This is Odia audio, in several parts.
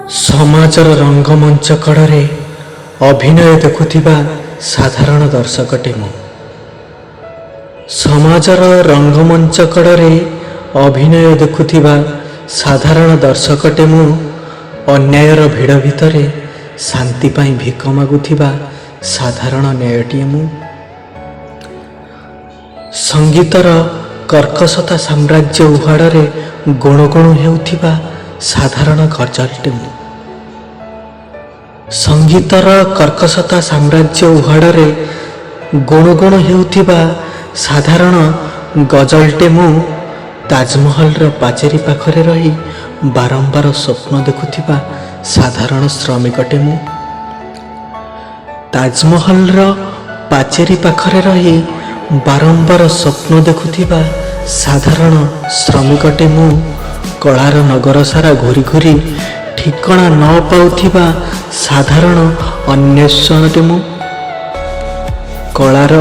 ସମାଜର ରଙ୍ଗମଞ୍ଚ କଡ଼ରେ ଅଭିନୟ ଦେଖୁଥିବା ସାଧାରଣ ଦର୍ଶକଟେ ମୁଁ। ସମାଜର ରଙ୍ଗମଞ୍ଚ କଡ଼ରେ ଅଭିନୟ ଦେଖୁଥିବା ସାଧାରଣ ଦର୍ଶକଟେ ମୁଁ। ଅନ୍ୟାୟର ଭିଡ଼ ଭିତରେ ଶାନ୍ତି ପାଇଁ ଭିକ ମାଗୁଥିବା ସାଧାରଣ ନ୍ୟାୟଟିଏ ମୁଁ। ସଙ୍ଗୀତର କର୍କଶତା ସାମ୍ରାଜ୍ୟ ଉହାଡ଼ରେ ଗୁଣୁଗୁଣୁ ହେଉଥିବା ସାଧାରଣ ଗଜଲଟେ ମୁଁ। ସଙ୍ଗୀତର କର୍କଶତା ସାମ୍ରାଜ୍ୟ ଉହାଡ଼ରେ ଗୁଣୁଗୁଣୁ ହେଉଥିବା ସାଧାରଣ ଗଜଲଟେ ମୁଁ। ତାଜମହଲର ପାଚେରୀ ପାଖରେ ରହି ବାରମ୍ବାର ସ୍ୱପ୍ନ ଦେଖୁଥିବା ସାଧାରଣ ଶ୍ରମିକଟେ ମୁଁ। ତାଜମହଲର ପାଚେରୀ ପାଖରେ ରହି ବାରମ୍ବାର ସ୍ୱପ୍ନ ଦେଖୁଥିବା ସାଧାରଣ ଶ୍ରମିକଟେ ମୁଁ। କଳାର ନଗର ସାରା ଘୂରି ଘୂରି ଠିକଣା ନ ପାଉଥିବା ସାଧାରଣ ଅନ୍ୱେଷଣଟେ ମୁଁ। କଳାର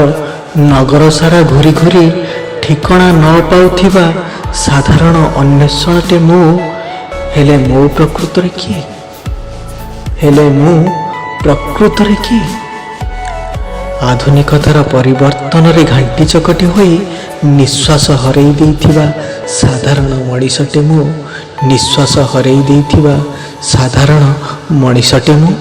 ନଗର ସାରା ଘୂରି ଘୂରି ଠିକଣା ନ ପାଉଥିବା ସାଧାରଣ ଅନ୍ୱେଷଣଟେ ମୁଁ। ହେଲେ ମୁଁ ପ୍ରକୃତରେ କିଏ? ହେଲେ ମୁଁ ପ୍ରକୃତରେ କିଏ? ଆଧୁନିକତାର ପରିବର୍ତ୍ତନରେ ଘାଣ୍ଟି ଚକଟି ହୋଇ ନିଶ୍ୱାସ ହରେଇ ଦେଇଥିବା ସାଧାରଣ ମଣିଷଟେ ମୁଁ। ନିଶ୍ୱାସ ହରେଇ ଦେଇଥିବା ସାଧାରଣ ମଣିଷଟେ ମୁଁ।